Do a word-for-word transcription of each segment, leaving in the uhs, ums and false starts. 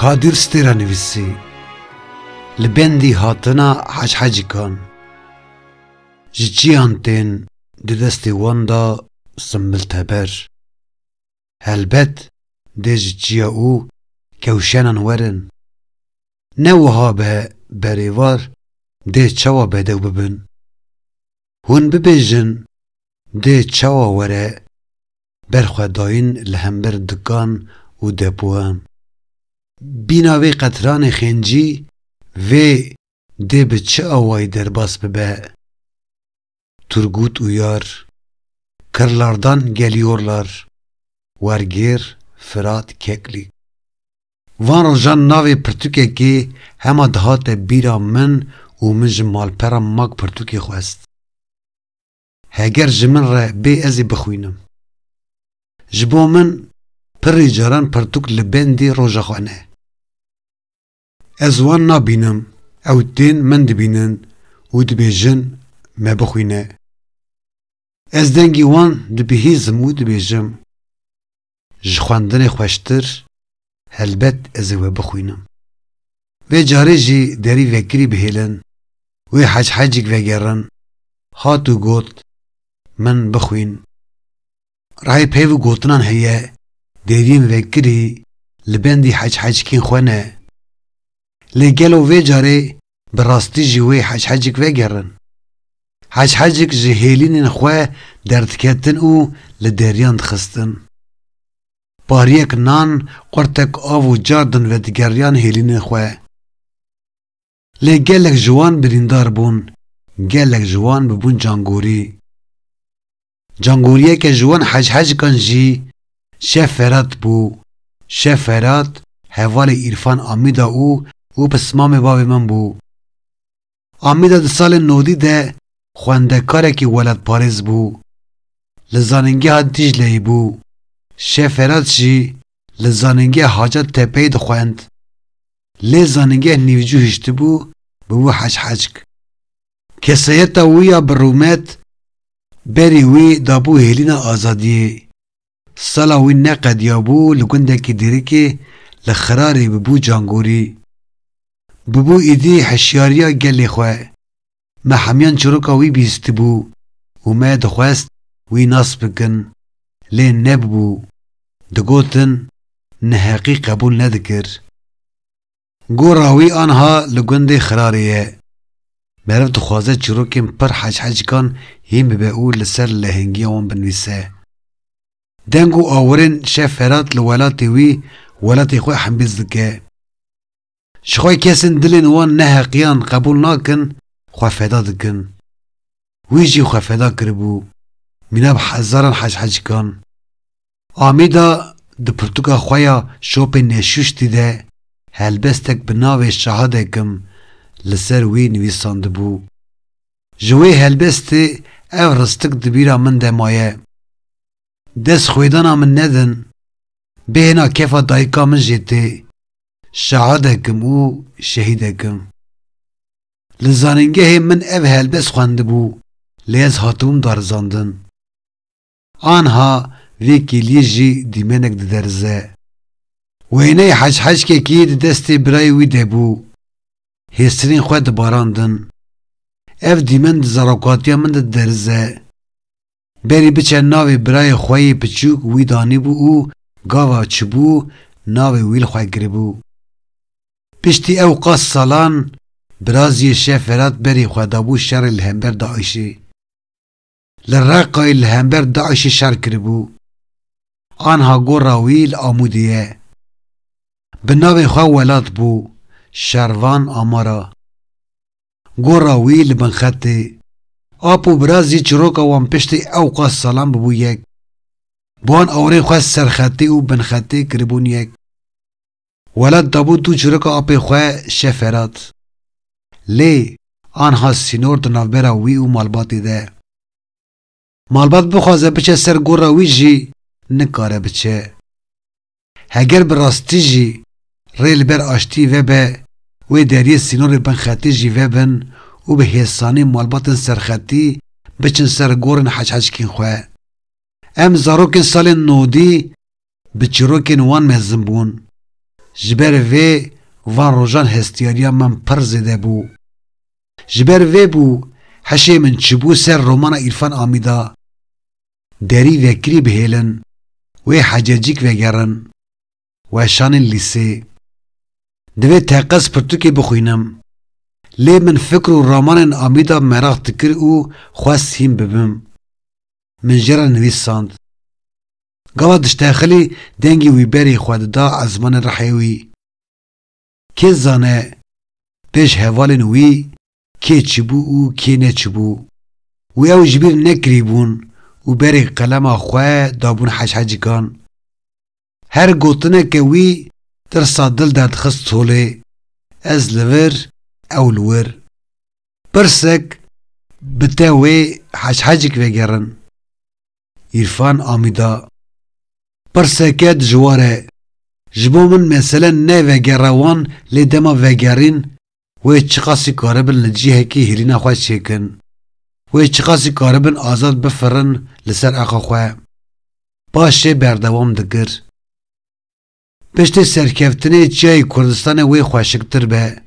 Qadir Stêra nivîsî, li bendî hatina hecihecikan. Ji çiyan tên di destê wan de simbil teber. Helbet dê ji çiya û kewşenan werin. Ne wiha be berêvar dê çawa bedew bibin? Hûn bibêjin, dê çawa were ber xwe dayîn li hember dikan û depoyan? Bîna vê qetranê xêncî vê dê bi çi awayî derbas bibe? Turgut Uyar, Kırlardan geliyorlar, wergêr Firat Keklik. Van rojan navê pirtûkekê hema dihate bîra min û min ji malpera Mak pirtûkê xwest. Heger ji min re bê ez ê bixwînim. Ji bo min pirî caran pirtûk li bendî roja xwe ne. Ez wan nabînim, ew tên min dibînin û dibêjin, me bixwîne. Ez dengî wan dibihîzim û dibêjim, ji xwendinê xweştir, helbet ez ê we bixwînim. Vê carê jî derî vekirî bihêlin, wê hecihecik vegerin, hat û got, min bixwîn. Rayê peyv û gotinan heye, deriyên vekirî li bendî hecihecikên xwe ne. Lê gelo vê carê bi rastî jî wê hecihecik vegerin? Hecihecik ji hêlînên xwe derdiketin û li deriyan dixistin. Pariyek nan, qurtek av û cardin vedigeriyan hêlînên xwe. Lê gelek ji wan birîndar bûn, gelek ji wan bibûn cangorî. Cangoriyeke ji wan hecihecikan jî Şef Ferat bû. Şef Ferat hevalê Îrfan Amîda û û pismamê bavê min bû. Amîda di salên nodî de xwendekarekî welatparêz bû. Li zanîngeha Dîcleyê bû. Şef Ferat jî li zanîngeha Hacat Tepeyê dixwend. Lê zanîngeh nîvcû hiştibû, bibû hecihecik. Kesayeta wî ya bi rûmet berî wî dabû hêlîna azadiyê. Sala wî neqediyabû li gundekî Dêrikê li Xirarê bibû cangorî. Bibû êdî hişyariya gelê xwe. Me hemiyan çîroka wî bihîstibû û me dixwest wî nas bikin, lê nebû. Digotin, neheqî qebûl nedikir. Gora wî anha li gundê Xirarê ye. Meriv dixwaze çîrokên pir hecihecikan hîn bibe û li ser lehengiya wan binivîse. Deng û awirên Şef Ferat li welatê wî, welatê xwe hembîz dike. Ji xwe kesên dilên wan neheqiyan qebûl nakin, xwe feda dikin. Wî jî xwe feda kiribû, mîna bi hezaran hecihecikan. Amîda di pirtûka xwe ya Şopên Neşuştî de helbestek bi navê Şahadekim li ser wî nivîsandibû. Ji wê helbestê ev ristik di bîra min de maye. Dest xwêdana min nedin, bêhna kefa dayika min jê tê. Şahadekim û şehîdekim. Li zanîngehê min ev helbest xwendibû, lê ez hatibûm darizandin. Anha vê kêliyê jî dîmenek diderize. Wêneyê hecihecikekî di destê birayê wî de bû. Hêsirên xwe dibarandin. Ev dîmen di zarokatiya min de diderize. Berî biçe navê birayê xwe yê piçûk wî danîbû û gava çibû navê wî li xwe kiribû. Piştî ew qas salan biraziyê Şef Ferat berî xwe dabû şerê li hember DAIŞê. Li Reqayê li hember DAIŞê şer kiribû. Anha gora wî li Amûdê ye. Bi navê xwe Welat bû, Şervan Amara. Gora wî li Binxetê. Ap û birazî çîroka wan piştî ew qas salan bibû yek. Bi wan awirên xwe Serxetê û Binxetê kiribûn yek. Welat dabû dû çîroka apê xwe Şef Ferat. Lê anha sînor di navbera wî û malbatê de. Malbat bixwaze biçe ser gora wî jî nikare biçe. Heger bi rastî jî rê li ber aştî vebe, wê deriyê sînorê Binxetê jî vebin û bi hêsanî malbatên Serxetî biçin ser gorên hecihecikên xwe. Em zarokên salên nodî bi çîrokên wan mezin bûn. Ji ber vê van rojan hestiyariya min pir zêde bû. Ji ber vê bû hişê min çibû ser romana Îrfan Amîda. Derî vekirî bihêlin, wê Hececîk vegerin. Weşanên lîsê. Divê teqez pirtûkê bixwînim. Lê min fikr û ramanên Amîda meraq dikir û xwest hîn bibim. Min jê re nivîsand. Gava diştexilî dengê wî berê xwe dida ezmanê rihê wî. Kê zane, pêş hevalên wî kê çibû û kê neçibû. Wî ew ji bîr nekirîbûn û berê qelema xwe dabûn Hececîkan. Her gotineke wî tirsa dil derdixist holê, ez li vir, ew li wir. Pirsek, bi te wê Hececîk vegerin? Îrfan Amîda. Pirseke dijwar e. Ji bo min mesele ne vegera wan, lê dema vegerîn, wê çiqasî karibin li cihekî hêlîna xwe çêkin. Wê çiqasî karibin azad bifirin li ser axa xwe. Paşê berdewam dikir. Piştî serkeftinê çiyayê Kurdistanê wê xweşiktir be.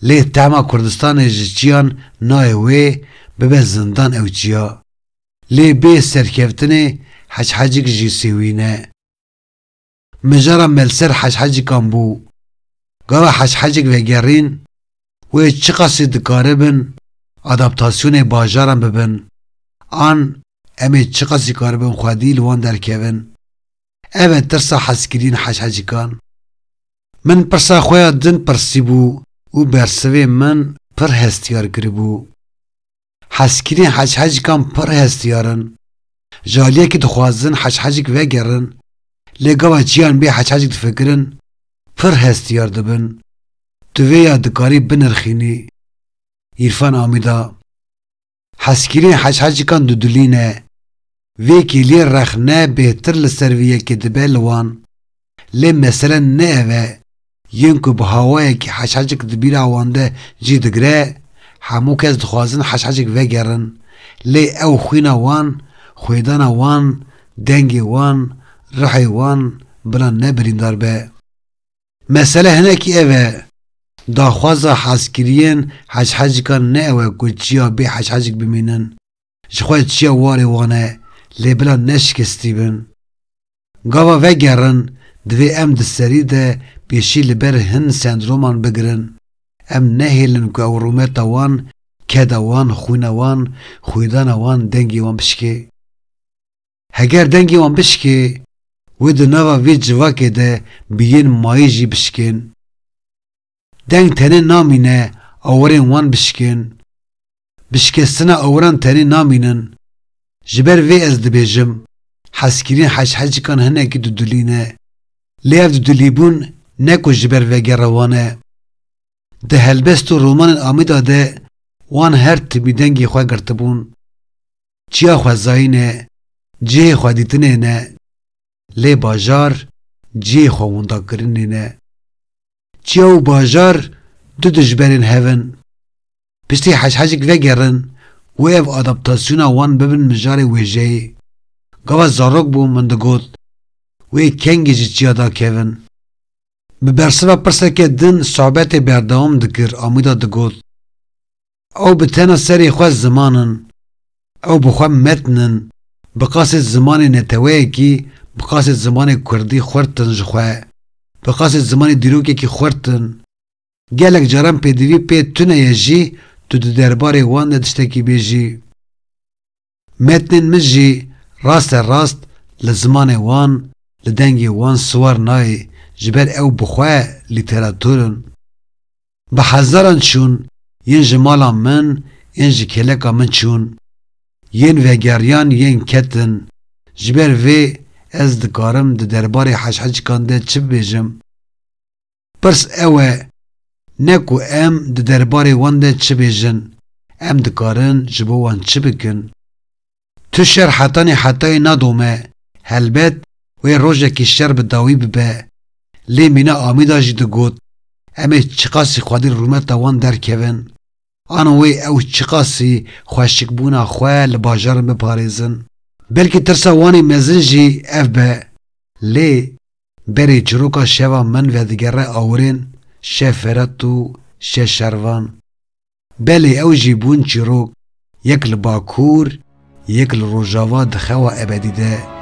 Lê tehma Kurdistanê ji çiyan nayê wê bibe zindan ew çiya. Lê bê serkeftinê Hececîk jî sêwî ne. Mijara me li ser Hececîkan bû. Gava Hececîk vegerîn, wê çiqasî dikaribin adaptasyonê bajaran bibin? An em ê çiqasî karibin xwedî li wan derkevin? Ev e tirsa hezkiriyên Hececîkan. Min pirsa xwe ya din pirsîbû û bersivê min pir hestiyar kiribû. Hezkiriyên Hececîkan pir hestiyar in. Ji aliyekî dixwazin Hececîk vegerin, lê gava çiyan bê Hececîk difikirin, pir hestiyar dibin. Tu vê ya dikarî binirxînî. Îrfan Amîda. Hezkiriyên Hececîkan dudilî ne. Vê kêliyê rexne bêhtir li ser vê yekê dibe li wan. Lê mesele ne ev e. Yên ku bi hawayekî Hececîk di bîra wan de cî digire, hemû kes dixwazin Hececîk vegerin. Lê ew xwîna wan, xwêdana wan, dengê wan, rihê wan bila ne birîndar be. Mesele hinekî ev e. Daxwaza hezkiriyên Hececîkan ne ew e ku çiya bê Hececîk bimînin. Ji xwe çiya warê wan e, lê bila ne şikestî bin. Gava vegerin, divê em di serî de pêşî li ber hin sendroman bigirin. Em nehêlin ku ew rûmeta wan, keda wan, xwîna wan, xwîdana wan, dengê wan bişkê. Heger dengê wan bişkê, wê di nava vê civakê de bi yên mayî jî bişkên. Deng tenê namîne, awirên wan bişkên. Bi şikestina awiran tenê namînin. Ji ber vê ez dibêjim, hezkiriyên Hececîkan hinekî dudilî ne. Lê ev dudilîbûn ne ku ji ber vegera wan e. Di helbest û romanên Amîda de wan her timî dengê xwe girtibûn. Çiya xwezayî ne, cihê xwedîtinê ne, lê bajar cihê xwewindakirinê ne. Çiya û bajar du dijberên hev in. Piştî Hececîk vegerin, wê ev adaptasyona wan bibin mijarê wêjeyê. Gava zarok bûm, min digot, wê kengî ji çiya dakevin. Bi bersiva pirseke din sohbetê berdewam dikir, Amîda digot, ew bi tena serê xwe ziman in. Ew bi xwe metn in. Bi qasê zimanê neteweyekî, bi qasê zimanê kurdî xurt in ji xwe. Bi qasê zimanê dîrokekî xurt in. Gelek caran pêdivî pê tune ye jî tu di derbarê wan de tiştekî bêjî. Metnên min jî raste rast li zimanê wan, li dengê wan siwar nayê, ji ber ew bi xwe lîteratur in. Bi hezaran çûn, yên ji mala min, yên ji kêleka min çûn. Yên vegeriyan, yên ketin. Ji ber vê ez dikarim di derbarê Hececîkan de çi bibêjim? Pirs ew e, ne ku em di derbarê wan de çi bêjin, em dikarin ji bo wan çi bikin? Tu şer hetanî hetayê nadome, helbet wê rojekî şer bi dawî bibe. Lê mîna Amîda jî digot, em ê çiqasî xwedî rûmeta wan derkevin. Ano wê ew çiqasî xweşikbûna xwe li bajaran biparêzin. Belkî tirsa wan ê mezin jî ev be. Lê Berê çîroka şeva min vedigere awirên şe Ferat û şe Şervan. Belê ew jî bûn çîrok, yek li Bakur, yek li Rojava di xewa ebedî de